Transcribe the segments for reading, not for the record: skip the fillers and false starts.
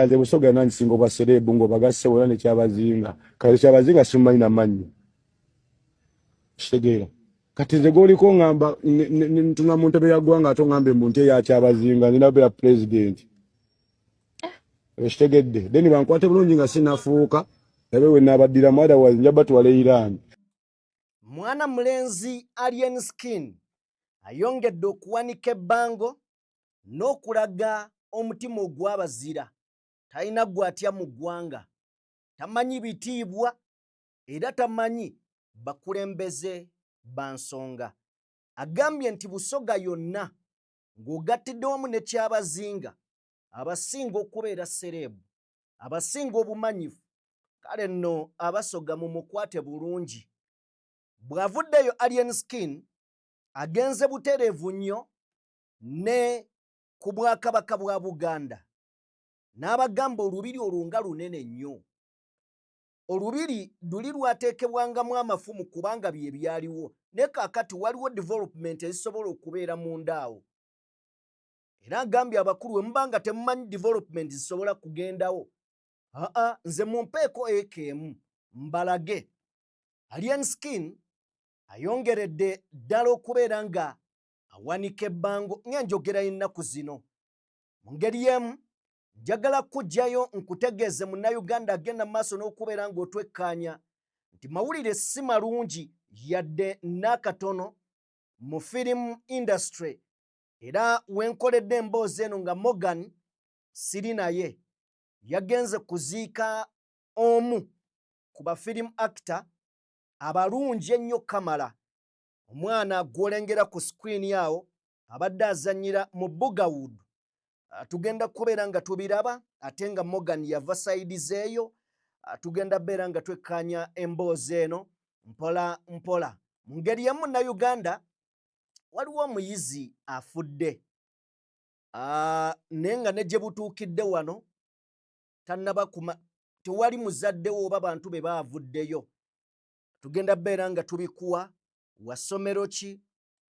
Ekirala, nze Busoga yonna nkisinga obwa celeb ng'obagasse wonna ne Kyabazinga. Kati Kyabazinga simumanyi na mannya. Kitegeera. Kati nze gw'oliko ngamba ntuna mu ntebe ya ggwanga ate oŋŋambe mbu nti eya Kyabazinga nina beera pulezidenti. Okitegedde. Then bankwate bulungi nga sinnafuuka labe we naabaddiramu, otherwise nja batwala e Iran. Mwana mulenzi Alien Skin ayongedde okuwanika ebbango n'okulaga omutima ogw'abazira. Talina gw'atya mu ggwanga, tamanyi bitiibwa era tamanyi bakulembeze ba nsonga. Agambye nti Busoga yonna ng'ogattidde wamu ne Kyabazinga abasinga okubeera sereebu, abasinga obumanyifu. Kale nno Abasoga mumukwate bulungi. Bw'avuddeyo Alien Skin agenze butereevu nnyo ne ku Bwakabaka bwa Buganda n'abagamba olubiri olwo nga lunene nnyo. Olubiri luli lwateekebwangamu amafumu kubanga bye byaliwo, naye kaakati waliwo development ezisobola okubeera munda awo. Era agambye abakulu, we muba nga temumanyi development zisobola kugendawo, aa nze mumpeeko eka emu mbalage. Alien Skin ayongeredde ddala okubeera nga awanika ebbango ng'enjogera y'ennaku zino. Mu ngeri y'emu njagala kuggyayo nkutegeeze Munnayuganda agenda mu maaso n'okubeera ng'otwekkaanya nti mawulire si malungi yadde n'akatono mu film industry. Era wenkoledde emboozi eno nga Morgan siri naye, yagenze kuziika omu ku ba film actor abalungi ennyo Kamala, omwana gw'olengera ku screen awo abadde azannyira mu Bugawood. Tugenda kubeera nga tubiraba ate nga Morgan yava side zeeyo. Tugenda beera nga twekkaanya emboozi eno mpola mpola. Mu ngeri y'emu, Munnayuganda, waliwo omuyizi afudde, naye nga ne gye butuukidde wano tannaba kuma, tewali muzaddewo oba bantu be baavuddeyo. Tugenda beera nga tubikuwa, wa ssomero ki,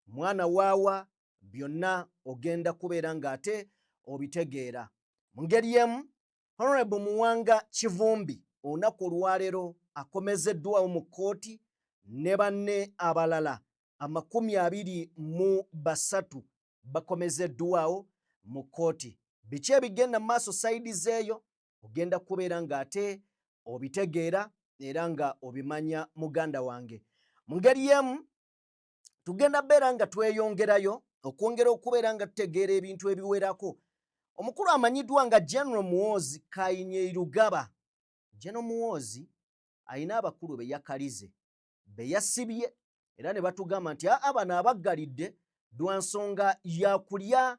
mwana waawa, byonna ogenda kubeera ng'ate obitegeera. Mu ngeri y'emu, Honorable Muwanga Kivumbi olunaku olwaleero akomezeddwawo mu kkooti ne banne abalala 23 bakomezeddwawo mu kkooti. Biki ebigenda mu maaso side zeeyo ogenda kubeera ng'ate obitegeera era nga obimanya, muganda wange. Mu ngeri y'emu tugenda beera nga tweyongerayo okwongera okubeera nga tutegeera ebintu ebiwerako. Omukulu amanyiddwa nga General Muhoozi Kainerugaba, General Muhoozi alina abakulu be yakalize, be yasibye, era ne batugamba nti aa bano abaggalidde lwa nsonga ya kulya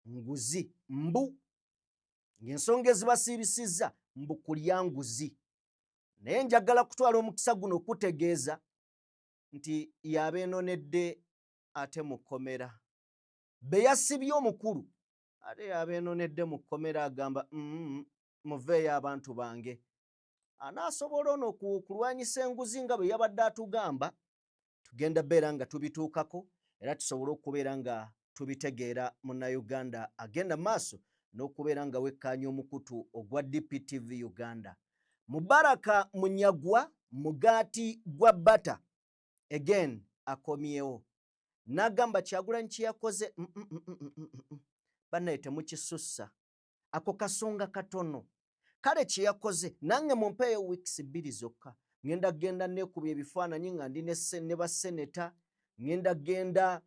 nguzi, mbu ng'ensonga ezibasiibisizza mbu kulya nguzi. Naye njagala kutwala omukisa guno okutegeeza nti yabeenonedde ate mu kkomera. Be yasibye omukulu ate yabeenonedde mu kkomera, agamba, "Muveeyo abantu bange." Anaasobola ono okulwanyisa enguzi nga bwe yabadde atugamba? Tugenda beera nga tubituukako era tusobole okubeera nga tubitegeera. Munnayuganda agenda maaso n'okubeera nga wekkaanya omukutu ogwa DPTV Uganda. Mubaraka Munyagwa, mugaati gwa bata, again akomyewo n'agamba Kyagulanyi kye yakoze bannaye temukisussa, ako kasonga katono. Kale kye yakoze nange mumpeeyo weeks 2 zokka, ngenda genda neekuba ebifaananyi nga ndi ne baseneta, ngenda genda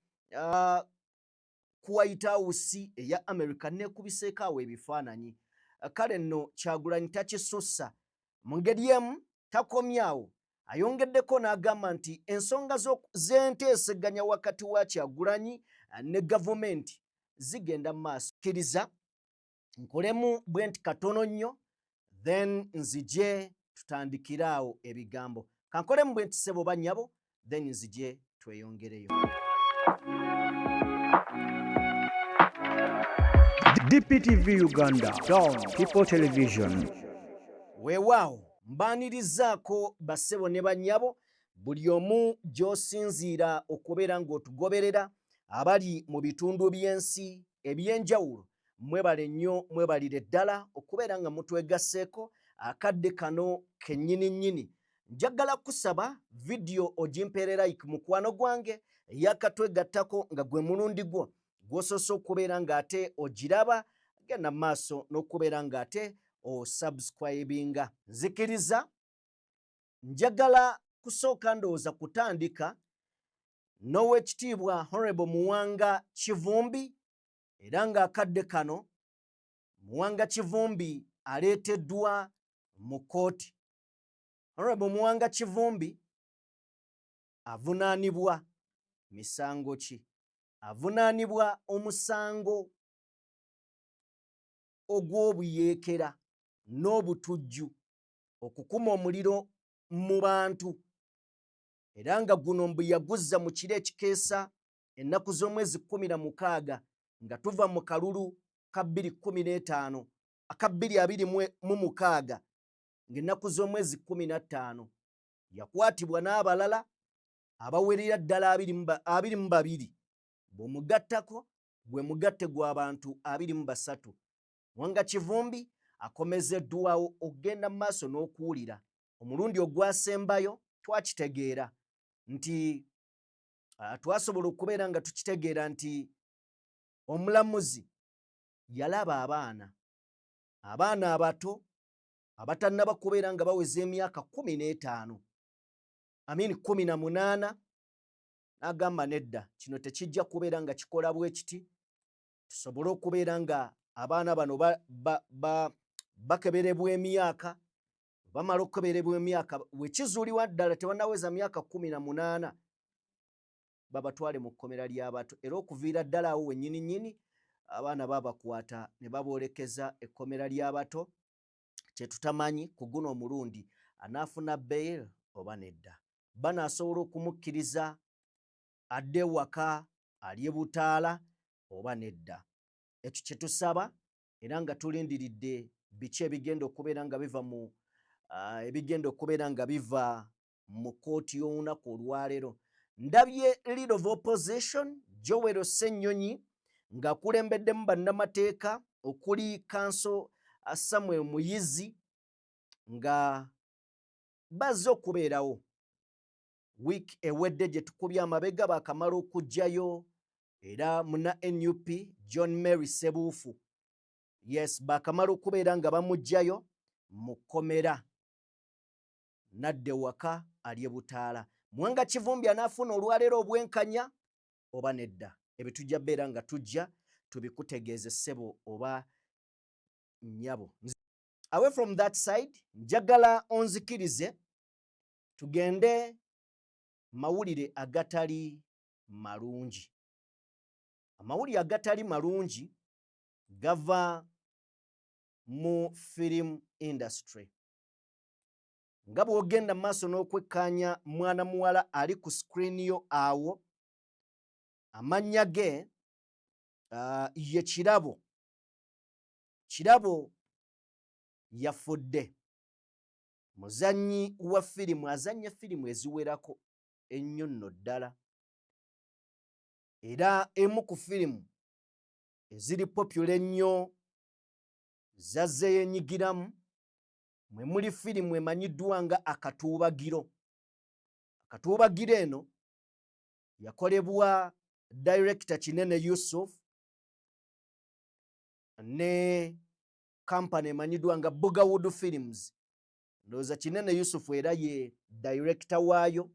ku White House eya America neekubiseeko awo ebifaananyi. Kale nno Kyagulanyi takisussa. Mu ngeri emu takomyawo, ayongeddeko n'agamba nti ensonga z'enteeseganya wakati wa Kyagulanyi ne gavumenti zigenda mu maaso. Kkiriza nkolemu bwe nti katono nnyo, then nzije tutandikire awo ebigambo. Kankolemu bwe nti, ssebo bannyabo, then nzije tweyongereyo. DPTV Uganda, Dawn People Television. Weewaawo, mbaanirizaako bassebo ne bannyabo, buli omu gy'osinziira okubeera ng'otugoberera, abali mu bitundu by'ensi eby'enjawulo. Mwebale nnyo, mwebalire ddala okubeera nga mutwegasseeko akadde kano kennyini nnyini. Njagala kusaba vidiyo ogimpeere like, mukwano gwange eyakatwegattako nga gwe mulundi gwo gw'osoose okubeera ng'ate ogiraba, genda mu maaso n'okubeera ng'ate osubscribinga. Nzikiriza njagala kusooka ndowooza kutandika n'owekitiibwa Honorable Muwanga Kivumbi, era ng'akadde kano Muwanga Kivumbi aleeteddwa mu kkooti. Honorable Muwanga Kivumbi avunaanibwa misango ki? Avunaanibwa omusango ogw'obuyeekera n'obutujju, okukuma omuliro mu bantu, era nga guno mbu yaguzza mu kiro ekikeesa ennaku z'omwezi 16 nga tuva mu kalulu ka 215 aka 2026, ng'ennaku z'omwezi 15 yakwatibwa n'abalala abawerera ddala 22. Bw'omugattako gwe mugatte gw'abantu 23. Muwanga Kivumbi akomezeddwawo okugenda mu maaso n'okuwulira. Omulundi ogwasembayo twakitegeera nti twasobola okubeera nga tukitegeera nti omulamuzi yalaba abaana abato abatannaba kubeera nga baweza emyaka 15, amini 18, n'agamba nedda, kino tekijja kubeera nga kikola bwe kiti. Tusobole okubeera nga abaana bano bakeberebwa emyaka, bamala okukeberebwa emyaka, wekizuulibwa ddala tebannaweza myaka 18, babatwale mu kkomera ly'abato. Era okuviira ddala awo wennyini nnyini abaana babakwata ne baboolekeza ekkomera ly'abato. Kyetutamanyi ku guno omulundi anaafuna bail oba nedda, banaasobola okumukkiriza adde ewaka alye butaala oba nedda. Ekyo kyetusaba, era nga tulindiridde biki ebigenda okubeera nga biva mu ebigenda okubeera nga biva mu kkooti y'olunaku olwaleero. Ndabye Leader of Opposition Joel Ssennyonyi ng'akulembeddemu bannamateeka okuli Counsel Samuel Muyizi nga bazze okubeerawo. Wiiki ewedde gye tukubye amabega baakamala okuggyayo era muna NUP John Mary Sebuufu. Yes, baakamala okubeera nga bamuggyayo mu kkomera nadde waka alye butaala. Muwanga Kivumbi anaafuna olwaleero obwenkanya oba nedda? Ebyo tujja beera nga tujja tubikutegeeze, ssebo oba nnyabo. Away from that side, njagala onzikirize tugende mawulire agatali malungi. Amawulire agatali malungi gava mu film industry. Nga bw'ogenda mu maaso n'okwekkaanya mwana muwala ali ku screen yo awo, amannya ge ye Kirabo. Kirabo yafudde, muzannyi wa firimu, azannya firimu eziwerako ennyo nno ddala, era emu ku firimu eziri popular ennyo zazze yenyigiramu mwe muli firimu emanyiddwa nga Akatuubagiro. Akatuubagiro eno yakolebwa director Kinene Yusuf ne kampany emanyiddwa nga Bugawood Films. Ndowooza Kinene Yusuf era ye director waayo.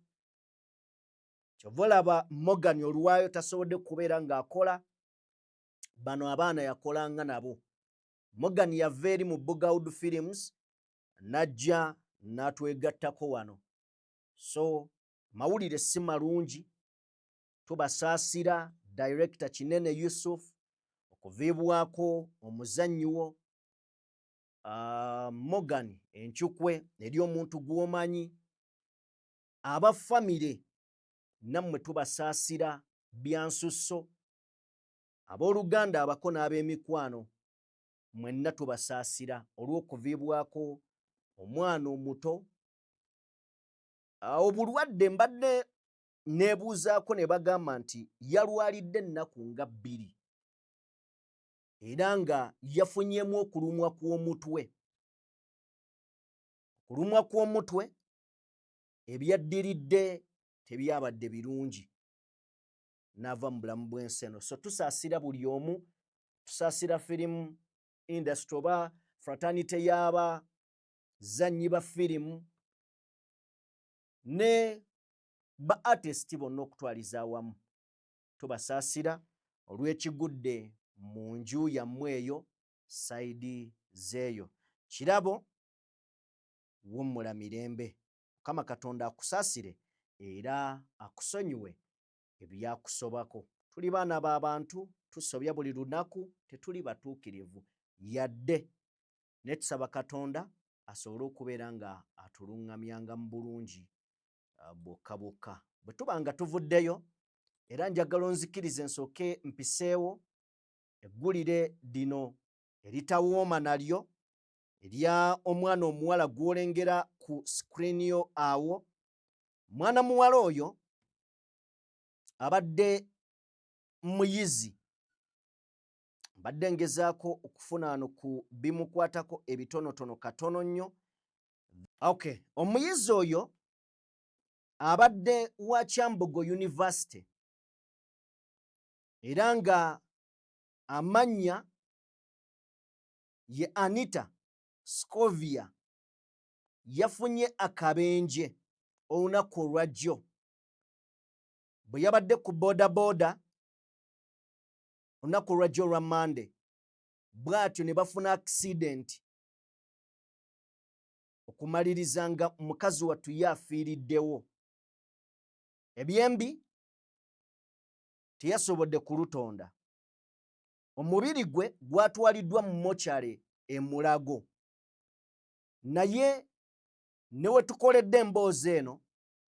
Kyova olaba Morgan olwayo tasobodde kubeera ng'akola. Bano abaana yakolanga nabo. Morgan yava eri mu Bugawood Films n'ajja n'atwegattako wano. So mawulire si malungi, tubasaasira director Kinene Yusuf okuviibwako omuzannyi wo Morgan Encukwe eri omuntu gw'omanyi. Aba famire nammwe tubasaasira byansusso, abooluganda, abako n'ab'emikwano mwenna tubasaasira olw'okuviibwako omwana omuto. Obulwadde mbadde neebuuzaako ne bagamba nti yalwalidde ennaku nga 2. era nga yafunyemu okulumwa kw'omutwe. Okulumwa kw'omutwe ebyaddiridde tebyabadde birungi n'ava mu bulamu bw'ensi eno. So tusaasira buli omu, tusaasira firimu industry oba fraternity y'abazannyi ba firimu ne ba artist bonna okutwaliza awamu. Tubasaasira olw'ekigudde mu nju yammwe eyo sayidi z'eyo. Kirabo, wummula mirembe. Mukama Katonda akusaasire era akusonyiwe ebyakusobako. Tuli baana ba bantu, tusobya buli lunaku, tetuli batuukirivu yadde. Naye tusaba Katonda asobole okubeera nga atuluŋŋamyanga mu bulungi bwokka bwokka. Bwe tuba nga tuvuddeyo, era njagala onzikirize nsooke mpiseewo eggulire lino eritawooma nalyo erya omwana omuwala gw'olengera ku screen yo awo. Mwana muwala oyo abadde muyizi, mbadde ngezaako okufuna wano ku bimukwatako ebitonotono katono nnyo. Okay, omuyizi oyo abadde wa Kyambogo University era nga amannya ye Anita Scovia, yafunye akabenje olunaku olwajjo bwe yabadde ku bodaboda olunaku olwajjo olwa Mande, bw'atyo ne bafuna accident okumaliriza nga mukazi wattu ye afiiriddewo. Ebyembi teyasobodde kulutonda. Omubiri gwe gwatwaliddwa mu mochale e Mulago, naye ne we tukoledde emboozi eno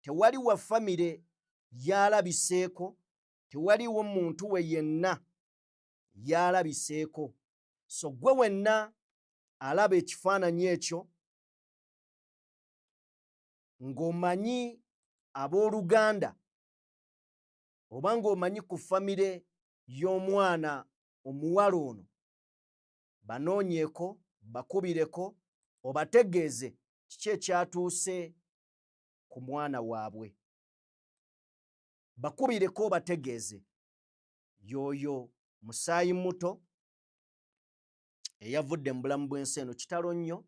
tewali wa famire yalabiseeko, tewaliwo muntu we yenna yalabiseeko. So gwe wenna alaba ekifaananyi ekyo ng'omanyi abooluganda oba ng'omanyi ku famire y'omwana omuwala ono, banoonyeeko, bakubireko obategeeze kiki ekyatuuse ku mwana waabwe. Bakubireko obategeeze y'oyo musaayi muto eyavudde mu bulamu bw'ensi eno. Kitalo nnyo,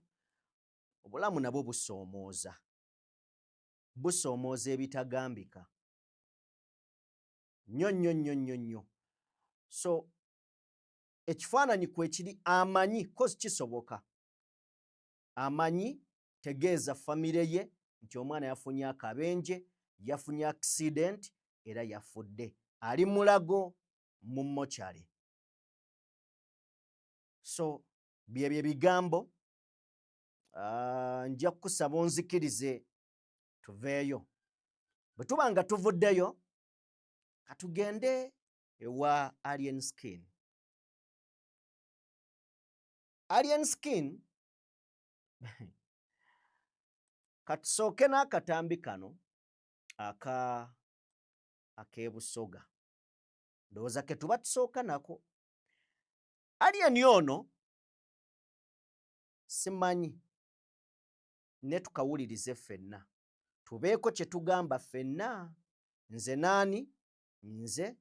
obulamu nabwo busoomooza, busoomooza ebitagambika nnyo nnyo nnyo nnyo nnyo. So ekifaananyi kwekiri, amanyi kozi kisoboka, amanyi tegeeza famire ye nti omwana yafunye akabenje, yafunye accident era yafudde, ali Mulago mu mochale. So byebyo ebigambo. Nja kukusaba onzikirize tuveeyo. Bwe tuba nga tuvuddeyo, katugende ewa Alien Skin. Alien Skin, katusooke n'akatambi kano aka ak'ebusoga, ndowooza ke tuba tusooka nako. Alien ono simanyi, ne tukawulirize ffenna tubeeko kye tugamba ffenna, nze naani, nze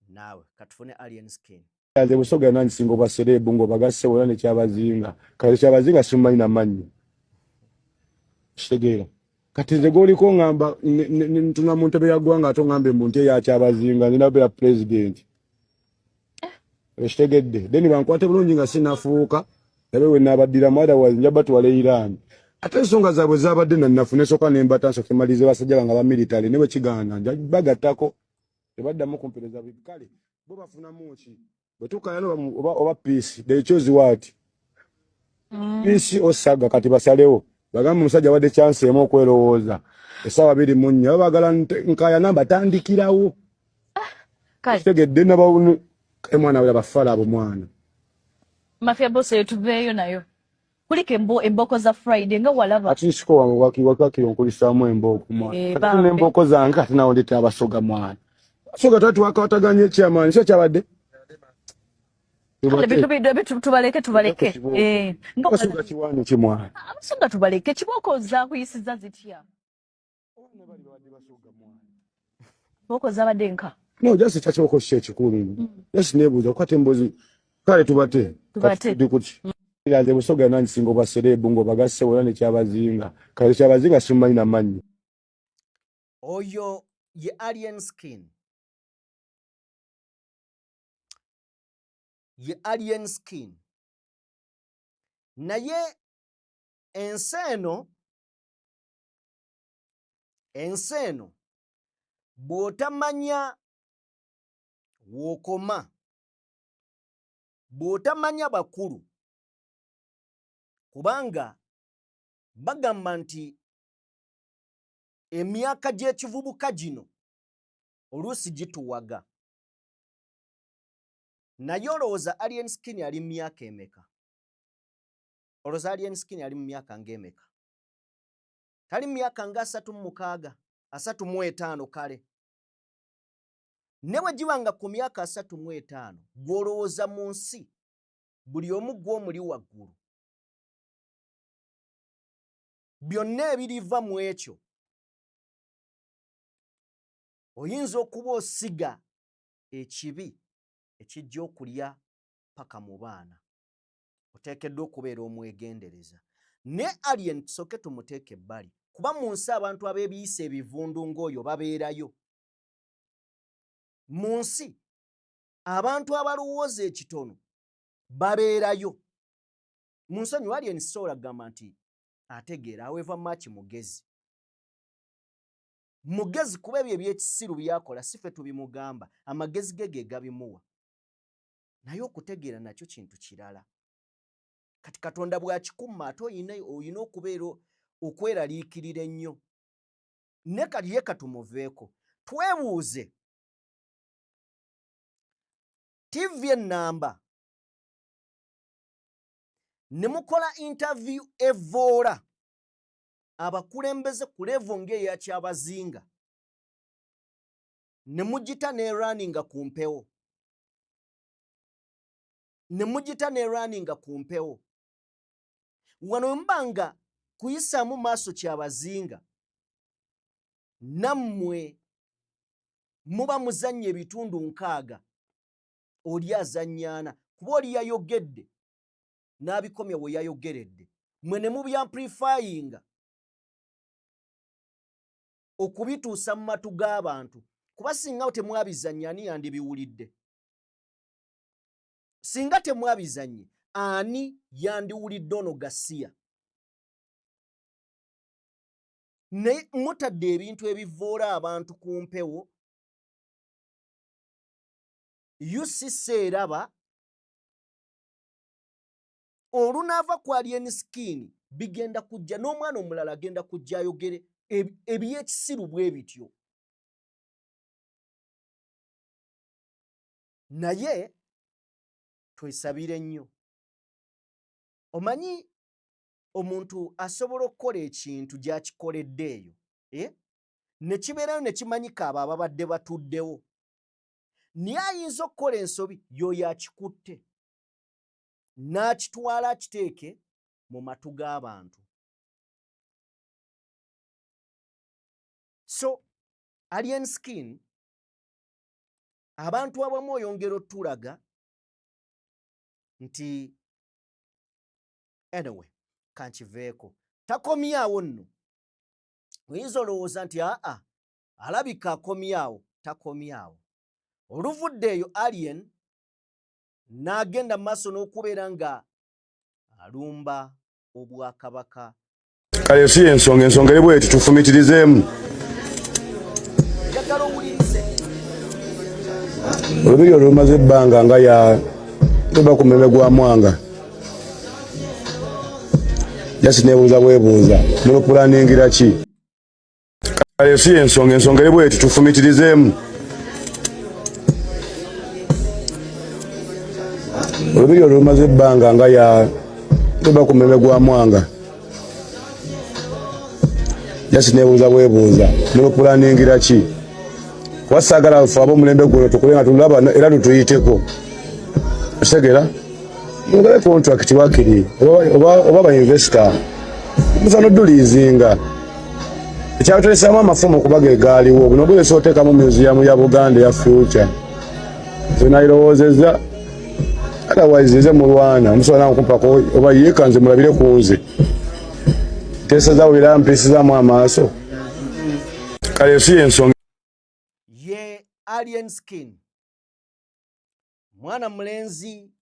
naawe. Katufune Alien Skin. Nze Busoga nange singa obwa celeb ng'obagasse wona ne Kyabazinga. Kale Kyabazinga simumanyi na mannya. Kitegeera. Kati nze gw'oliko ngamba ntuna mu ntebe ya ggwanga ate oŋŋambe mbu nti eya Kyabazinga nze nabeera pulezidenti. Ekitegedde. Then bankwate bulungi nga sinnafuuka nabe we naabaddiramu, otherwise nja batwala e Iran. Ate ensonga zaabwe zaabadde nannafu, nesooka ne mbata nsooke malirize basajja bange aba military, ne bwe kigaana nja bagattako tebaddamu kumpereza kale bo bafunamu ki bwe tukayana oba peace, they chose what? Peace osaga. Kati basalewo bagamba omusajja wadde chance emu okwerowooza essaawa 24, baba baagala nkayana mbatandikirawo. Kale. Kitegedde naba mwana we abafala abo mwana. Mafia Boss, eyo tuveeyo nayo. Kuliko emboko za Friday nga walaba. Ati siko wange wakakiro nkulisaamu embooko mwana. Eh, kati bambi. N'embooko zange kati nawo ndeta abasoga mwana. Abasoga twali twakwataganye ekyamaanyi, si kyabadde. Tubaleke tubaleke. Eh, Abasoga kiwani kimwana. Abasoga tubaleke kibooko zakuyisiza zitya? Kibooko zabadde nka. No, just kya kibooko si ekikulu. Just nebuuza kukwata emboozi kale tubate. Tubate. Ndi kuki? Nze Busoga nansinga obwa serebu ng'obagasse wonna ne Kyabazinga. Kale Kyabazinga simumanyi na mannya. Oyo ye Alien Skin. Ye Alien Skin. Naye ensi eno, ensi eno bw'otamanya w'okoma, bw'otamanya bakulu, kubanga bagamba nti emyaka gy'ekivubuka gino oluusi gituwaga. Naye olowooza Alien Skin ali mu myaka emeka? Olowooza Alien Skin ali mu myaka ng'emeka? Tali mu myaka nga 36, 35 kale. Ne bwe giba nga ku myaka 35, gw'olowooza mu nsi buli omu gw'omuli waggulu. Byonna ebiriva mu ekyo oyinza okuba osiga ekibi ekijja okulya paka mu baana. Oteekeddwa okubeera omwegendereza. Ne Alien tusooke tumuteeke ebbali, kuba mu nsi abantu ab'ebiyisa ebivundu ng'oyo babeerayo. Mu nsi abantu abalowooza ekitono babeerayo. Mu nsonyi Alien sisobola kugamba nti ategeera, however much mugezi. Mugezi kuba ebyo eby'ekisiru by'akola si ffe tubimugamba, amagezi ge ge gabimuwa. Naye okutegeera nakyo kintu kirala. Kati Katonda bw'akikumma ate olina okubeera okweraliikirira ennyo. Ne kati ye katumuveeko. Twebuuze TV ennamba ne mukola interview evoola abakulembeze ku level ng'eya Kyabazinga ne mugita ne runninga ku mpewo. Ne mugita ne runninga ku mpewo. Wano bwe muba nga kuyisaamu maaso Kyabazinga, nammwe muba muzannya ebitundu 60, oli azannyaana, kuba oli yayogedde n'abikomya we yayogeredde, mwe ne mubyamplifyinga okubituusa mu matu g'abantu. Kuba singa temwabizannye ani yandibiwulidde? Singa temwabizannye ani yandiwulidde ono gasiya? Naye mutadde ebintu ebivoola abantu ku mpewo. UCC eraba olunaava ku Alien Skin bigenda kujja n'omwana omulala agenda kujja ayogere ebyekisiru bwe bityo. Naye twesabire nnyo. Omanyi omuntu asobola okukola ekintu gy'akikoledde eyo, ne kibeerayo ne kimanyika abo ababadde batuddewo. Naye ayinza okukola ensobi y'oyo akikutte n'akitwala akiteeke mu matu g'abantu. So Alien Skin, abantu abamu oyongera otulaga nti anyway kankiveeko. Takomyawo nno. Oyinza olowooza nti aa alabika akomyawo, takomyawo. Oluvudde eyo Alien n'agenda mu maaso n'okubeera nga alumba obwakabaka. Kale si ensonga, ensonga eri bweti, tufumitirizeemu. Njagala owulirize. Olubiri olumaze ebbanga nga ya tuba ku mulembe gwa Mwanga. Just nebuuza bwebuuza, mulupulaningira ki? Kale si ensonga, ensonga eri bweti, tufumitirizeemu. Olubiri olumaze ebbanga nga ya tuba ku mulembe gwa Mwanga. Just nebuuza bwebuuza, mulupulaningira ki? Kuba saagala ffe ab'omulembe guno tukule nga tulaba era tutuyiteko. Otegera mugabe contract wakiri oba ba investor musa nodulizinga ekyatulesamu amafumu kuba ge gaaliwo buno bwesa oteekamu museum ya Buganda eya future nze nayirowoozezza otherwise nze mulwana musobola nankumpako oba yeka nze mulabire ku nze nteesa zaabwe era mpiisizaamu amaaso kale si yensonga. Ye Alien Skin mwana mulenzi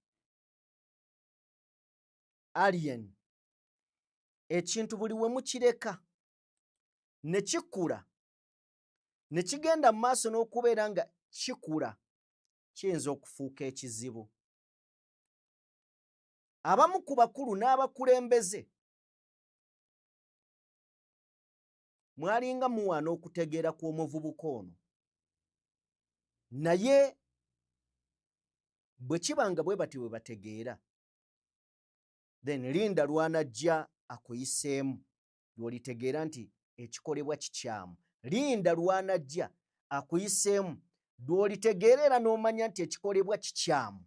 Alien ekintu buli we mukireka ne kikula ne kigenda mu maaso n'okubeera nga kikula kiyinza okufuuka ekizibu. Abamu ku bakulu n'abakulembeze mwalinga muwaana okutegeera kw'omuvubuka ono naye bwe kiba nga bwe batyo bwe bategeera then linda lwanajja akuyiseemu lw'olitegeera nti ekikolebwa kikyamu linda lwanajja akuyiseemu lw'olitegeera era n'omanya nti ekikolebwa kikyamu.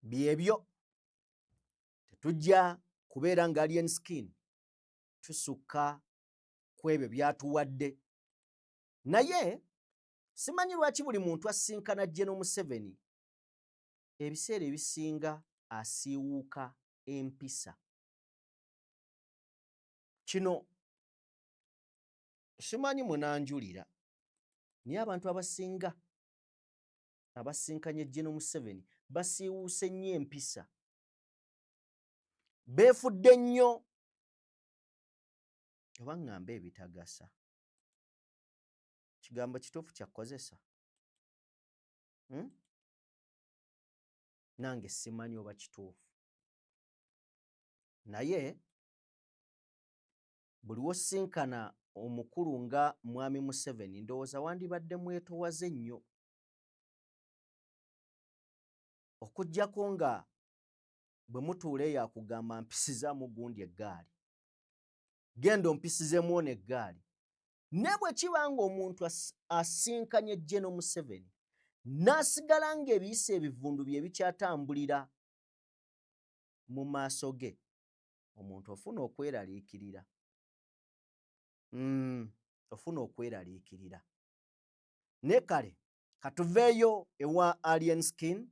Byebyo tetujja kubeera nga Alien Skin tusukka ku ebyo byatuwadde naye simanyi lwaki buli muntu asinkana General Museveni ebiseera ebisinga asiiwuuka empisa. Kino simanyi munanjulira naye abantu abasinga abasinkanye General Museveni basiiwuuse nnyo empisa, beefudde nnyo oba ŋŋambe ebitagasa. Kigambo kituufu kya kukozesa? Hmm? Nange simanyi oba kituufu naye buli wosinkana omukulu nga Mwami Museveni ndowooza wandibadde mwetowaze nnyo okuggyako nga bwe mutuula eyo akugamba mpisizaamu gundi eggaali, genda ompisizemu ono eggaali. Ne bwe kiba ng'omuntu asinkanye General Museveni n'asigala ng'ebiyisa ebivundu bye bikyatambulira mu maaso ge, omuntu ofuna okweraliikirira. Ofuna okweraliikirira. Ne kale katuveeyo ewa Alien Skin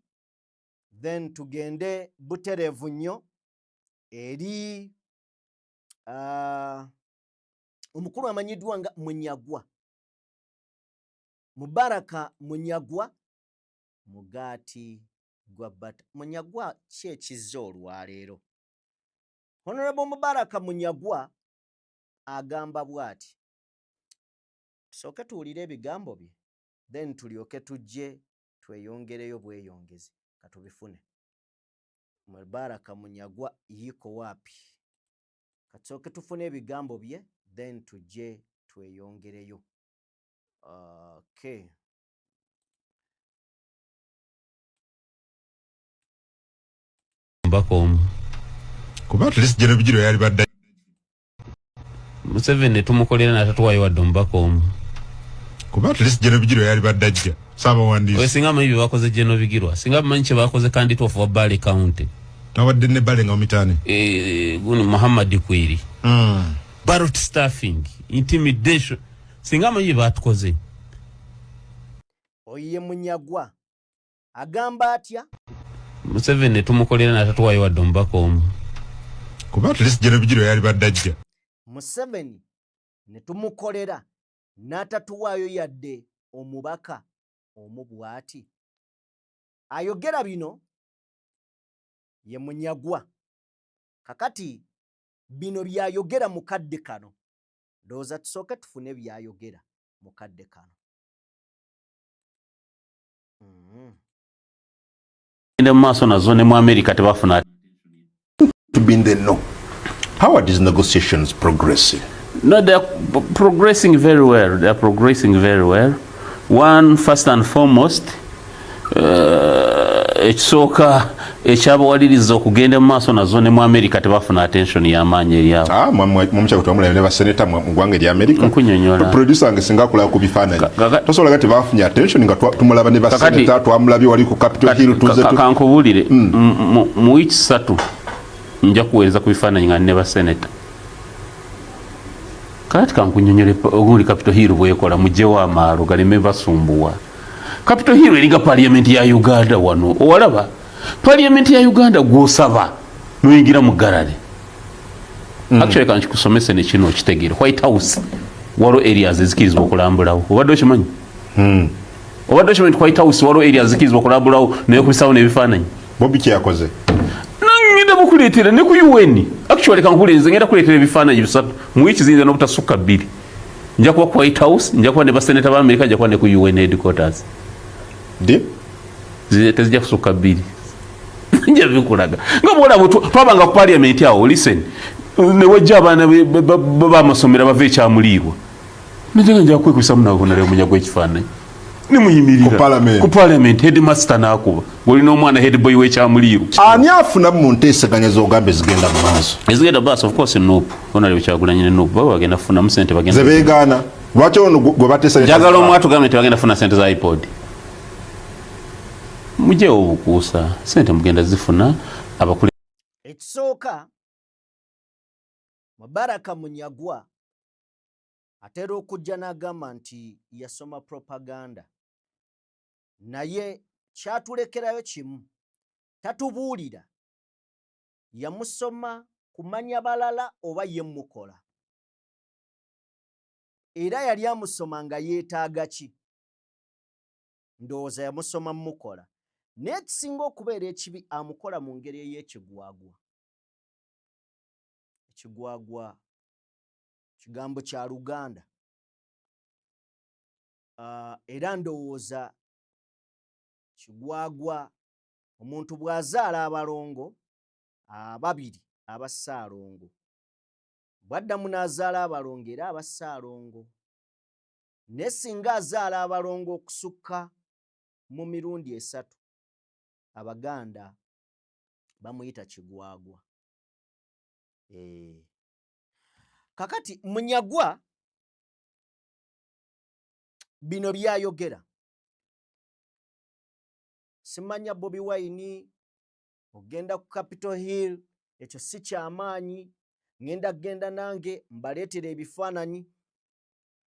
then tugende butereevu nnyo eri omukulu amanyiddwa nga Munyagwa, Mubaraka Munyagwa mugaati gwa bata. Munyagwa ki ekizze olwaleero? Honorable Mubaraka Munyagwa agamba bw'ati, tusooke tuwulire ebigambo bye then tulyoke tujje tweyongereyo bweyongezi. Katubifune. Mubaraka Munyagwa yiko wapi? Katusooke tufune ebigambo bye then tujje tweyongereyo. Okay. Omubaka omu. Kuba at least General Bigirwa yalibadde Museveni tumukolera natatuwayo wadde omubaka omu. Kuba at least General Bigirwa yalibadde ajja saabawandiisi. Oyo singa amanyi bye bakoze General Bigirwa, singa amanyi kye bakoze candidate of Bale County. Tawadde ne Bale nga mitaani. Guno Muhammad Kwiri. Ballot stuffing, intimidation. Singa amanyi bye batukoze. Oyo ye Munyagwa. Agamba atya? Museveni tumukolera natatuwayo wadde omubaka omu. Kuba at least General Bigirwa yalibadde ajja. Museveni ne tumukolera n'atatuwaayo yadde omubaka omu bw'ati. Ayogera bino ye Munyagwa. Kakati bino by'ayogera mu kadde kano. Ndowooza tusooke tufune by'ayogera mu kadde kano. Genda mu maaso nazo ne mu America tebafuna. To be in the know. How are these negotiations progressing? No, they are progressing very well. They are progressing very well. One, first and foremost, ekisooka Ekyabawaliriza okugenda mu maaso nazo ne mu America tebafuna attention y'amaanyi eri awo. Ah, mwamukyako twamulabye ne baseneta mu ggwanga erya America. Nkunyonyola. Producer wange singa akulaba ku bifaananyi. Tosobola ga tebafunye attention nga tumulaba ne baseneta, twamulabye wali ku Capitol Hill tuze Kankubuulire, mu wiiki 3 nja kuweereza ku bifaananyi nga ne baseneta. Kakati kankunyonyole ogundi Capitol Hill bwekola, mugyewo amaalo galeme basumbuwa. Capitol Hill eringa parliament ya Uganda wano. Owalaba parliament ya Uganda gwosaba noyingira mu gallery. Actually kankikusomese ne kino okitegeere. White House waliwo areas ezikirizibwa okulambulawo. Obadde okimanyi? Obadde okimanyi nti White House waliwo areas ezikirizibwa okulambulawo naye okubisawo n'ebifaananyi? Bobi kyeyakoze. Ngenda bukuleetera ne ku UN. Actually kankuleeze, ngenda kuleetera ebifaananyi 3 mu wiiki ziyinza n'obutasukka 2. Nja kuba ku White House, nja kuba ne baseneta ba America, nja kuba ne ku UN headquarters. Di? Tezijja kusukka 2. Nja bikulaga. Nga bw'olaba twabanga ku parliament awo, listen. Ne wajja abaana b'amasomero bava ekyamuliirwa. Naye nja kwekubisamu nabo naleo Munyagwa ekifaananyi. Nimuyimirira. Ku parliament. Ku parliament, headmaster n'akuba. Ng'olina omwana head boy w'ekyamuliirwa. Ani afuna mu nteeseganya z'ogamba ezigenda mu maaso? Ezigenda mu maaso, of course, NUP. Honorable Kyagulanyi ne NUP baba bagenda kufunamu ssente, bagenda Ze beegaana. Lwaki ono gwe bateesa ne Njagala omwatu gambe nti bagenda kufuna ssente za iPod. Mugyewo obukuusa, ssente mugenda zifuna abakule. Ekisooka, Mubaraka Munyagwa atera okujja n'agamba nti yasoma propaganda, naye kyatulekerayo kimu, tatubuulira yamusoma kumanya balala oba ye mukola, era yali amusoma nga yeetaaga ki. Ndowooza yamusoma mukola, naye ekisinga okubeera ekibi amukola mu ngeri ey'ekigwagwa. Ekigwagwa kigambo kya Luganda, era ndowooza kigwagwa omuntu bw'azaala abalongo ababiri abassaalongo, bw'addamu n'azaala abalongo era abassaalongo, naye singa azaala abalongo okusukka mu mirundi 3, Abaganda bamuyita kigwagwa. Kakati Munyagwa bino byayogera, simanya Bobi Wine ogenda ku Capitol Hill, ekyo si kyamaanyi, ngenda kugenda nange mbaleetera ebifaananyi.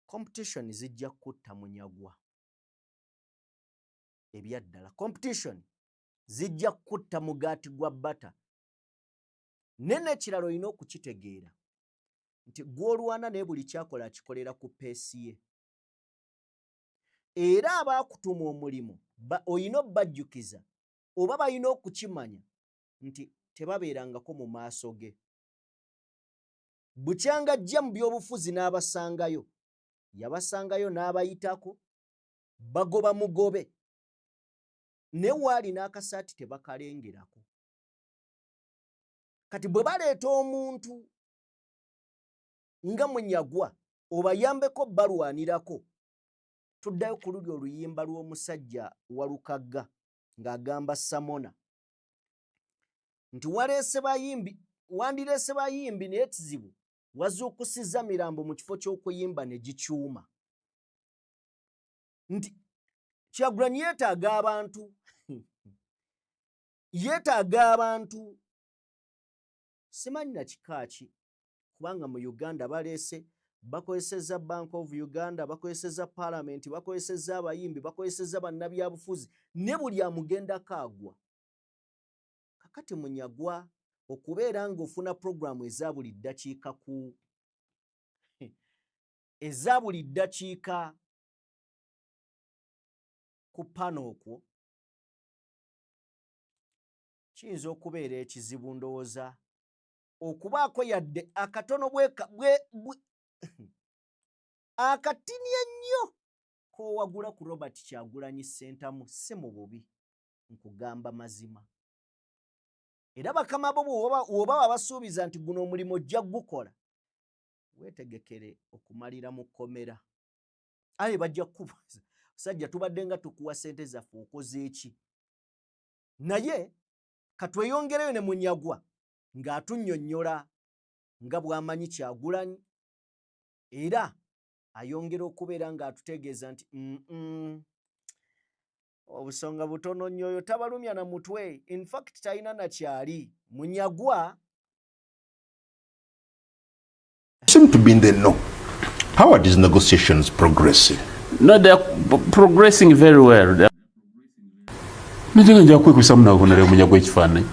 Competition zijja kutta Munyagwa ebyaddala. Competition zijja kutta mugaati gwa bata. Nene ekirala olina okukitegeera nti gw'olwana naye buli kyakola akikolera ku peesi ye, era abaakutuma omulimu olina obbajjukiza oba balina okukimanya nti tebabeerangako mu maaso ge. Bukyanga ajja mu byobufuzi n'abasangayo, yabasangayo n'abayitako, bagoba mugobe, ne waali n'akasaati tebakalengerako. Kati bwe baleeta omuntu nga Munyagwa obayambeko balwanirako, tuddayo ku luli oluyimba lw'omusajja Walukagga ng'agamba Samona nti waleese bayimbi, wandireese bayimbi, naye kizibu wazuukusizza mirambo mu kifo ky'okuyimba ne gikyuma. Nti Kyagulanyi yeetaaga abantu, yeetaaga abantu simanyi na kika ki, kubanga mu Uganda baleese, bakozesezza Bank of Uganda, bakozesezza Parliament, bakozesezza abayimbi, bakozesezza bannabyabufuzi, ne buli amugendako agwa. Kakati Munyagwa okubeera ng'ofuna programu eza buli ddakiika ku eza buli ddakiika ku pano okwo kiyinza okubeera ekizibu. Ndowooza okubaako yadde akatono bwe akatini ennyo k'owagula ku Robert Kyagulanyi Ssentamu, si mu bubi, nkugamba mazima. Era bakama bo bw'oba wabasuubiza nti guno omulimu ojja gukola, weetegekere okumalira mu kkomera. Aye bajja kukubuuza, sajja tubadde nga tukuwa ssente zaffe okoze eki? Naye Katweyongereyo ne Munyagwa ng'atunnyonnyola nga bw'amanyi Kyagulanyi, era ayongera okubeera ng'atutegeeza nti obusonga butono nnyo, oyo tabalumya na mutwe, infact talina nakyali. Munyagwa seem to be in the know. How are these negotiations progressing? No, they are progressing very well. Naye nja kwekubisamu nawe honore Munyagwa ekifaananyi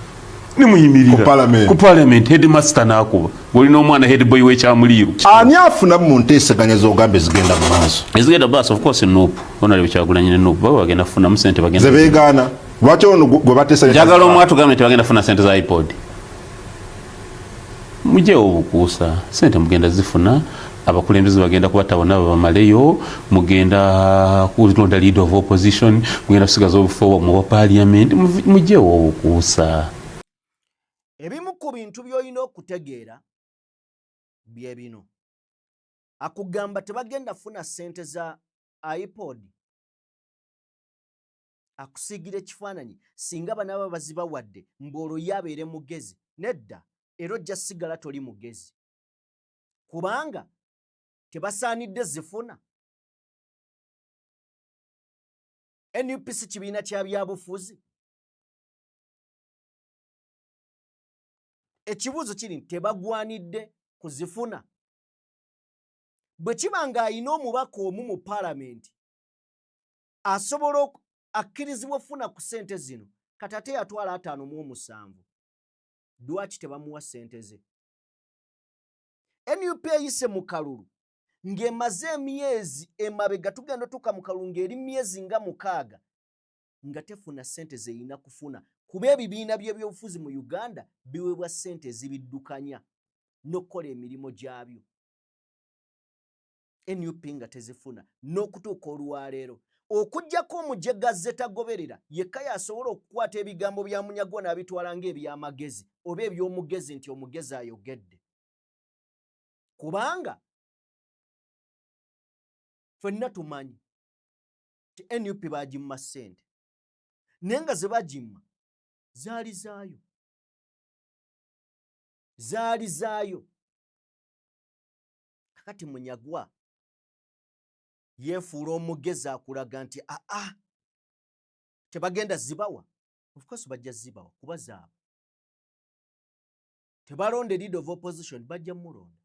nimuyimirira Ku parliament. Ku parliament, headmaster n'akuba ng'olina omwana head boy w'ekyamuliiru. Ani afuna mu nteeseganya z'ogamba ezigenda mu maaso? Ezigenda bas, of course NUP, Honorable Kyagulanyi ne NUP baba bagenda kufunamu sente, bagenda Ze beegaana. Lwaki ono gwe bateesanya? Njagala omwatu gambe nti bagenda kufuna sente za iPod. Mugyewo obukuusa, sente mugenda zifuna, abakulembeze bagenda kubatabona babamaleyo, mugenda kulonda leader of opposition, mugenda kusigaza obufo mu parliament. Mugyewo obukuusa. Ebimu ku bintu by'olina okutegeera bye bino. Akugamba tebagenda funa ssente za iPod, akusiigira ekifaananyi singa banaaba bazibawadde mbu olwo ye abeere mugezi. Nedda, era ojja sigala toli mugezi kubanga tebasaanidde zifuna. NUP si kibiina kya byabufuzi. Ekibuuzo kiri nti tebagwanidde kuzifuna. Bwe kiba ng'alina omubaka omu mu paalamenti asobola akkirizibwa okufuna ku ssente zino, kati ate yatwala 57, lwaki tebamuwa ssente ze? NUP eyise mu kalulu ng'emaze emyezi emabega, tugenda otuuka mu kalulu ng'eri myezi nga 6 nga tefuna ssente zeyina kufuna, kuba ebibiina by'ebyobufuzi mu Uganda biweebwa ssente ezibiddukanya n'okukola emirimu gyabyo. NUP nga tezifuna n'okutuuka olwaleero, okuggyako omujegazze tagoberera yekka yasobola okukwata ebigambo bya Munyagwa n'abitwala ng'ebyamagezi oba eby'omugezi, nti omugezi ayogedde, kubanga ffenna tumanyi nti NUP bagimma ssente, naye nga ze bagimma zaali zaayo, zaali zaayo. Kakati Munyagwa yeefuula omugezi, akulaga nti aa tebagenda zibawa. Of course bajja zibawa kuba zaabwe. Tebalonde leader of opposition, bajja mulonda.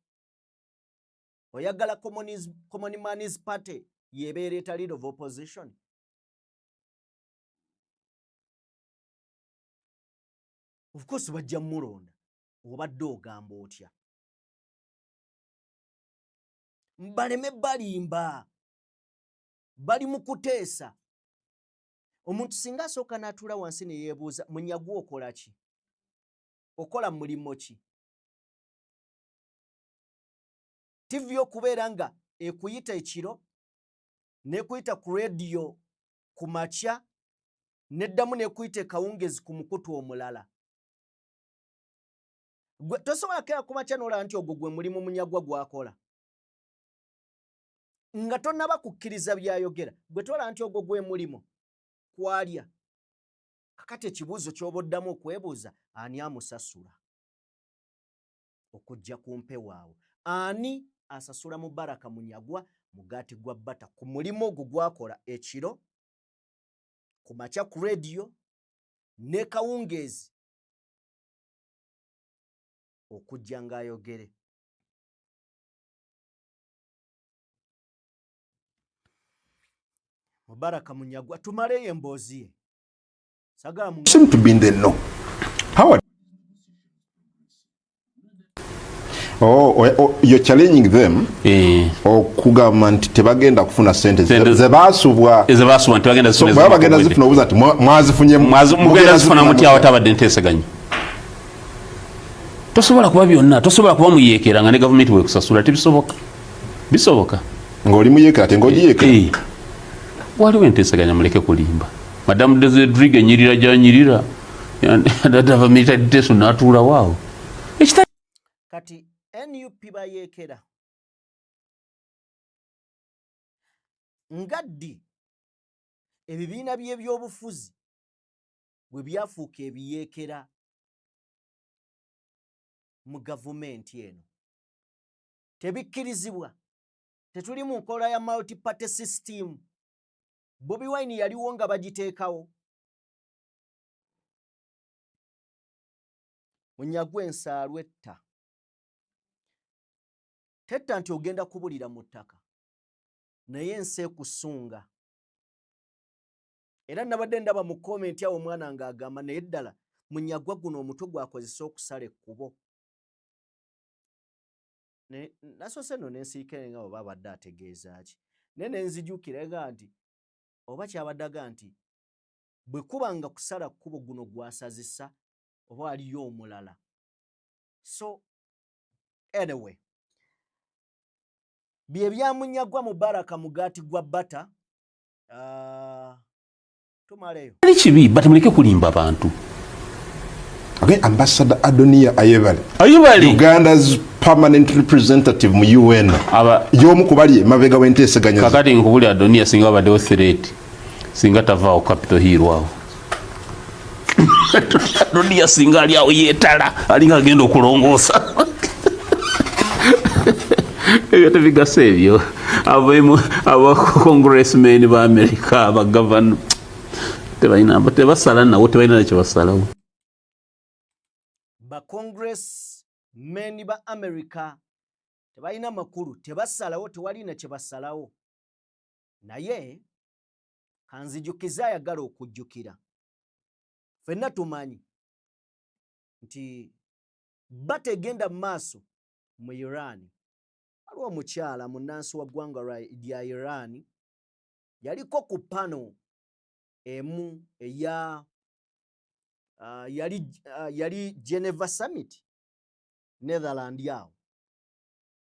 Oyagala Common Man's Party yebeereeta leader of opposition? Of course bajja mulonda. Obadde ogamba otya? Baleme balimba, bali mu kuteesa. Omuntu singa asooka n'atuula wansi ne yeebuuza, Munyagwa okola ki? Okola mulimu ki? TV okubeera nga ekuyita ekiro, nekuyita ku rediyo ku makya, neddamu nekuyita ekawungezi ku mukutu omulala. Gwe tosobola kera ku makya n'olaba nti ogwo gwe mulimu Munyagwa gwakola, nga tonnaba kukkiriza byayogera. Gwe tolaba nti ogwo gwe mulimu kwalya? Kakati ekibuuzo ky'oba oddamu okwebuuza, ani amusasula okujja ku mpewaawo? Ani asasula Mubaraka Munyagwa mugaati gwa bata ku mulimu ogwo gwakola ekiro, ku makya ku rediyo ne kawungeezi okujja ng'ayogere? Mubaraka Munyagwa tumaleyo emboozi ye. Sagala mu Seem to be in the know. How are Oh, you're challenging them okugamba nti tebagenda kufuna sente ze baasubwa. Ze baasubwa nti bagenda So baba bagenda zifuna, obuuza nti mwazifunye? Mugenda zifuna muti awo tabadde nteeseganya? Tosobola kuba byonna, tosobola kuba muyeekera nga ne gavumenti bwekusasula. Tebisoboka. Bisoboka? Ng'oli muyeekera ate ng'ogiyeekera. Waliwo enteeseganya, muleke kulimba. Madamu Desedriga enyirira gyanyirira ava military detention n'atuulawo awo. Kati NUP bayeekera nga ddi ebibiina by'ebyobufuzi bwe byafuuka ebiyeekera? mu gavumenti eno. Tebikkirizibwa. Tetuli mu nkola ya multi-party system. Bobi Wine yaliwo nga bagiteekawo. Munyagwa ensaalwa etta. Tetta nti ogenda kubulira mu ttaka, naye ensi ekusunga. Era nabadde ndaba mu komenti awo omwana ng'agamba naye ddala Munyagwa guno omutwe gwakozesa okusala ekkubo. Nasoose nno nensiikere nga oba abadde ategeeza ki, naye nenzijukira ega nti oba kyabadde aga nti bwe kuba nga kusala kkubo guno gwasazisa oba waliyo omulala. So anyway, bye bya Munyagwa Mubaraka mugaati gwa bata. Tumaleyo. Tali kibi, but muleke kulimba bantu. Okay, Ambassador Adonia Ayebale. Ayebale. Uganda's permanent representative mu UN. Aba y'omu ku bali emabega w'enteeseganya. Kakati nkubuli Adonia singa babaddewo threat, singa tavaawo Capitol Hill awo. Adonia singa ali awo yeetala, alinga agenda okulongoosa. Ebyo tebigasa ebyo. Abemu aba congressmen ba America, aba governor tebalina, tebasala nawo, tebalina nakye basalawo. Ba congressmen ba America tebalina makulu, tebasalawo, tewali kye basalawo. Naye kanzijukize ayagala okujjukira, ffenna tumanyi nti bategenda mu maaso mu Iran. Waliwo omukyala munnansi wa ggwanga lya Iran, yaliko ku pano emu eya yali Geneva Summit Netherland awo.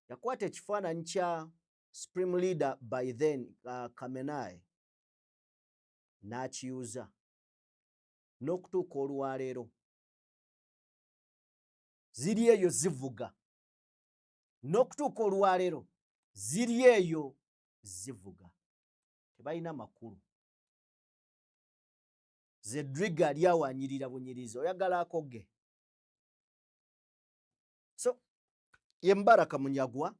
Yakwata ekifaananyi kya Supreme Leader by then Khamenei n'akiyuza n'okutuuka olwaleero ziri eyo zivuga, n'okutuuka olwaleero ziri eyo zivuga, tebalina makulu. Zedriga ali awanyirira bunyirizi, oyagala akoge. So ye Mubaraka Munyagwa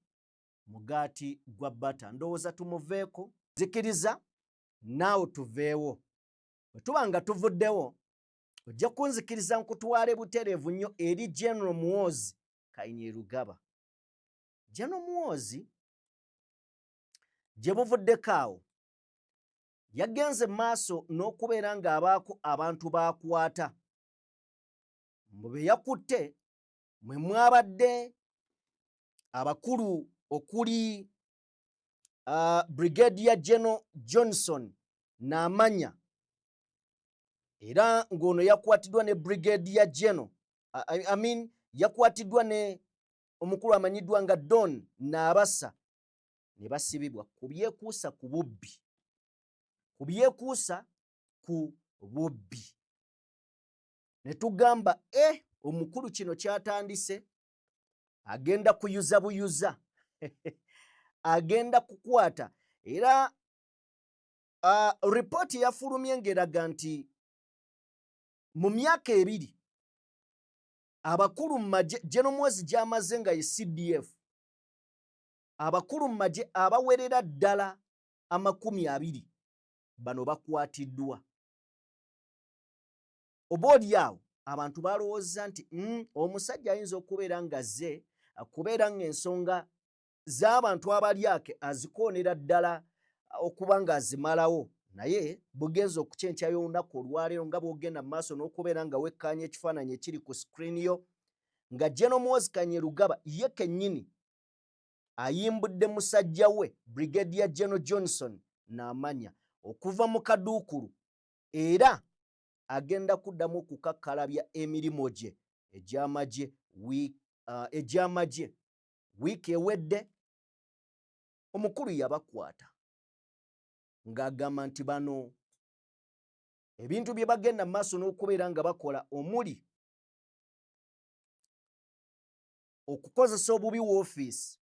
mugaati gwa bata, ndowooza tumuveeko, zikiriza naawe tuveewo. Bwe tuba nga tuvuddewo, ojja kunzikiriza nkutwale butereevu nnyo eri General Muhoozi Kainerugaba. General Muhoozi gye buvuddeko awo yagenze maaso n'okubeera ng'abaako abantu baakwata. Mu be yakutte mwe mwabadde abakulu okuli Brigadier General Johnson Namanya, era ng'ono yakwatiddwa ne Brigadier General, I mean yakwatiddwa ne omukulu amanyiddwa nga Don Naabasa, ne basibibwa ku byekuusa ku bubbi, ku byekuusa ku bubbi. Ne tugamba omukulu kino kyatandise, agenda kuyuza buyuza, agenda kukwata. Era ripooti yafulumye ng'eraga nti mu myaka 2 abakulu mu magye, General Muhoozi gy'amaze nga ye CDF, abakulu mu magye abawerera ddala 20 bano bakwatiddwa. Oba oli awo abantu balowooza nti omusajja ayinza okubeera nga zze kubeera ng'ensonga z'abantu abalyake azikoonera ddala okuba ng'azimalawo, naye bugenza okukyenkyayo olunaku olwaleero nga bw'ogenda mu maaso n'okubeera nga wekkaanya ekifaananyi ekiri ku screen yo, nga General Muhoozi Kainerugaba ye kennyini ayimbudde musajja we Brigadier General Johnson Namanya okuva mu kaduukulu, era agenda kuddamu okukakkalabya emirimu gye egy'amagye egy'amagye. Wiiki ewedde omukulu yabakwata ng'agamba nti bano ebintu bye bagenda mu maaso n'okubeera nga bakola, omuli okukozesa obubi woofiisi,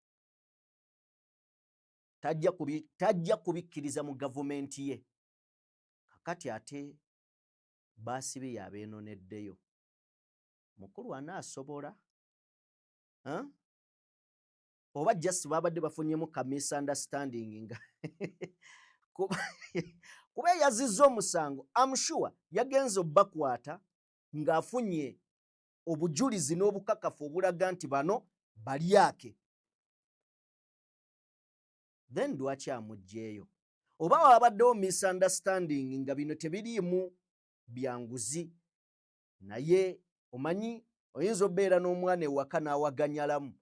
tajja kubikkiriza mu gavumenti ye. Kakati ate baasibe yabeenoneddeyo, mukulu anaasobola. Huh? Oba just babadde bafunyemu ka misunderstanding nga kuba eyazizza omusango, am sure yagenze obbakwata ng'afunye obujulizi n'obukakafu obulaga nti bano balyake. Then lwaki amuggyeeyo? Oba wabaddewo misunderstanding nga bino tebiriimu byanguzi. Naye omanyi oyinza obeera n'omwana ewaka n'awaganyalamu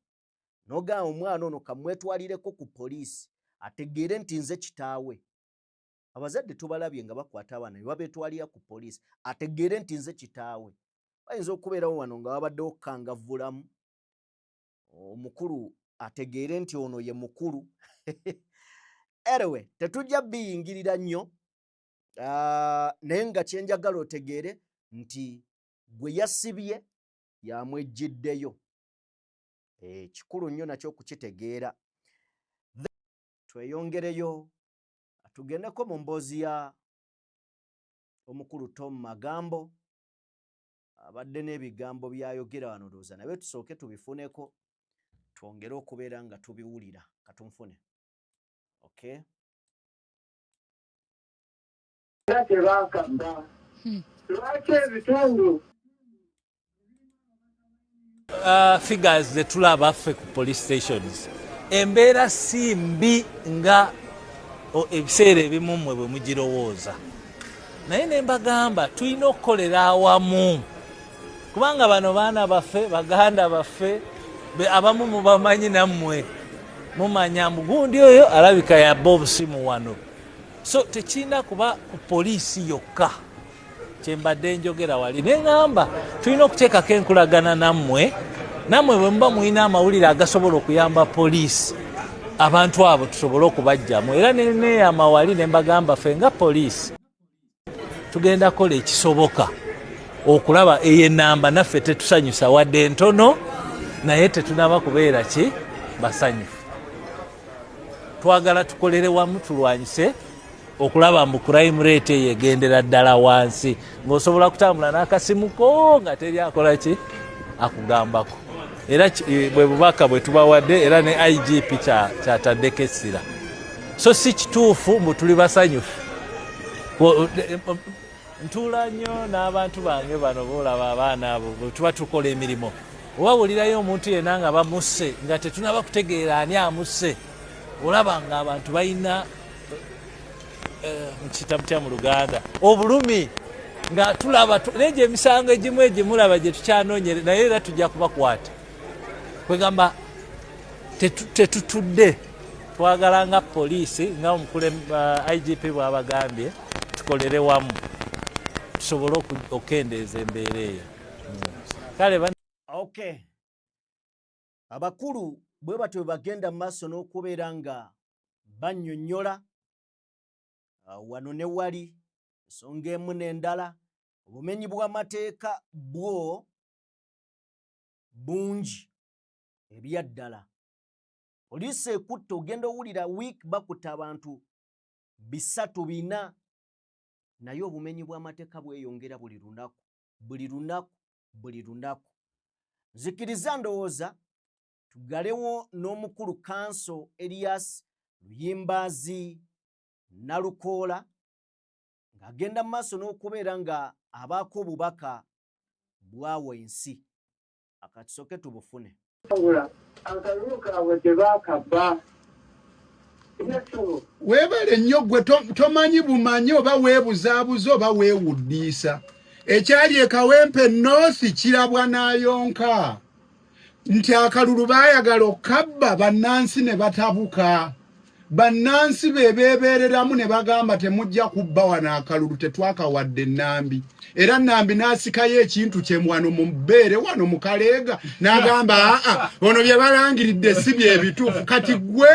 n'ogamba omwana ono kamwetwalireko ku poliisi ategeere nti nze kitaawe. Abazadde tubalabye nga bakwata abaana ne babeetwalira ku poliisi ategeere nti nze kitaawe. Bayinza okubeerawo wano nga babaddewo kukangavvulamu omukulu ategeere nti ono ye mukulu. Anyway, tetujja biyingirira nnyo, naye nga kyenjagala otegeere nti gwe yasibye yamwejjiddeyo. Kikulu nnyo nakyo okukitegeera. Tweyongereyo tugendeko mu mboozi ya omukulu Tom Magambo, abadde n'ebigambo by'ayogera wano. Ndowooza naye tusooke tubifuneko twongere okubeera nga tubiwulira. Katunfune. Okay. Tebakabba lwaki ebitundu Figures zetulaba ffe ku police stations, embeera si mbi nga ebiseera ebimu mmwe bwe mugirowooza. Naye ne mbagamba tulina okukolera awamu, kubanga bano baana baffe, baganda baffe, abamu mubamanyi, nammwe mumanya mugundi oyo alabika yabba obusimu wano. So tekirina kuba ku poliisi yokka. Kyembadde njogera wali neŋŋamba tulina okuteekako enkulagana nammwe. Nammwe bwe muba mulina amawulire agasobola okuyamba poliisi, abantu abo tusobole okubajjamu. Era neneeyama wali ne mbagamba ffe nga poliisi tugenda kukola ekisoboka okulaba eyo enamba. Naffe tetusanyusa wadde entono, naye tetunaba kubeera ki basanyufu. Twagala tukolere wamu tulwanyise okulaba mbu crime rate eyo egendera ddala wansi, ng'osobola kutambula n'akasimu ko nga teri akola ki akugambako. Era bwe bubaka bwe tubawadde, era ne IGP kyataddeko essira. So si kituufu mbu tuli basanyufu. Ntuula nnyo n'abantu bange bano boolaba, abaana abo, bwe tuba tukola emirimu, oba wulirayo omuntu yenna nga bamusse nga tetunaba kutegeera ani amusse, olaba nga abantu balina nkiyita mutya mu Luganda, obulumi nga tulaba naye gye emisango egimu egimulaba gye tukyanoonyere, naye era tujja kubakwata. Kwegamba tetutudde, twagala nga poliisi nga IGP bw'abagambye tukolere wamu tusobole okukendeeza embeera eyo. Kale. Okay, abakulu bwe batyo bwe bagenda mu maaso n'okubeera nga bannyonnyola wano ne wali ensonga emu n'endala. Obumenyi bw'amateeka bwo bungi ebyaddala. Poliisi ekutta, ogenda owulira week bakutta abantu 300, 4, naye obumenyi bw'amateeka bweyongera buli lunaku, buli lunaku, buli lunaku. Nzikiriza ndowooza tugalewo n'omukulu Kanso Elias Luyimbaazi Nalukoola ng'agenda mu maaso n'okubeera nga abaako obubaka bwawa ensi. Akatusooke tubufune. Akalulu kaabwe tebakabba. Weebale nnyo gwe tomanyi bumanyi oba weebuzaabuza oba weewuddiisa. Ekyali e Kawempe North kirabwa n'ayonka nti akalulu baayagala okukabba, bannansi ne batabuka. Bannansi be beebeereramu ne bagamba temujja kubba wano akalulu, tetwakawadde Nambi. Era Nambi n'asikayo ekintu kye wano mu bbeere wano mu Kaleega n'agamba aa, ono bye balangiridde si bye bituufu. Kati gwe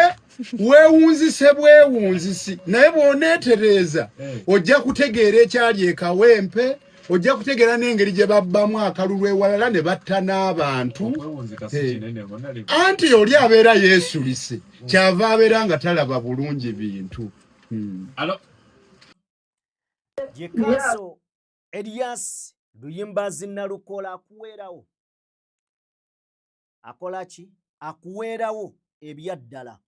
weewunzise bwewunzisi, naye bw'oneetereeza ojja kutegeera ekyali e Kawempe, ojja kutegeera n'engeri gye babbamu akalulu ewalala ne batta n'abantu. Anti oli abeera yeesulise, kyava abeera nga talaba bulungi bintu. Ye Kanso Elias Luyimbazi Nalukoola akuweerawo. Akola ki? Akuweerawo ebyaddala.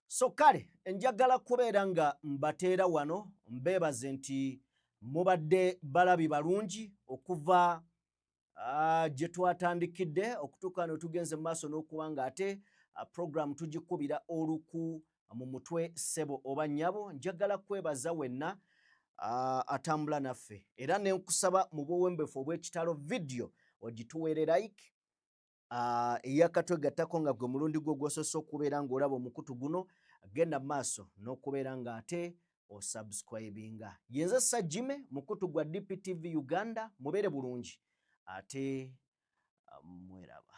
So kale njagala kubeera nga mbateera wano, mbeebaze nti mubadde balabi balungi okuva gye twatandikidde okutuuka no tugenze mu maaso n'okuba nga ate program tugikubira oluku mu mutwe. Ssebo oba nnyabo, njagala kwebaza wenna atambula naffe, era ne nkusaba mu buwembefu obw'ekitalo vidiyo ogituweere like. Eyakatwegattako nga gwe mulundi gwo gwosoose okubeera ng'olaba omukutu guno, genda mu maaso n'okubeera ng'ate osubscribinga. Yenze Sajime, mukutu gwa DPTV Uganda. Mubeere bulungi ate mweraba.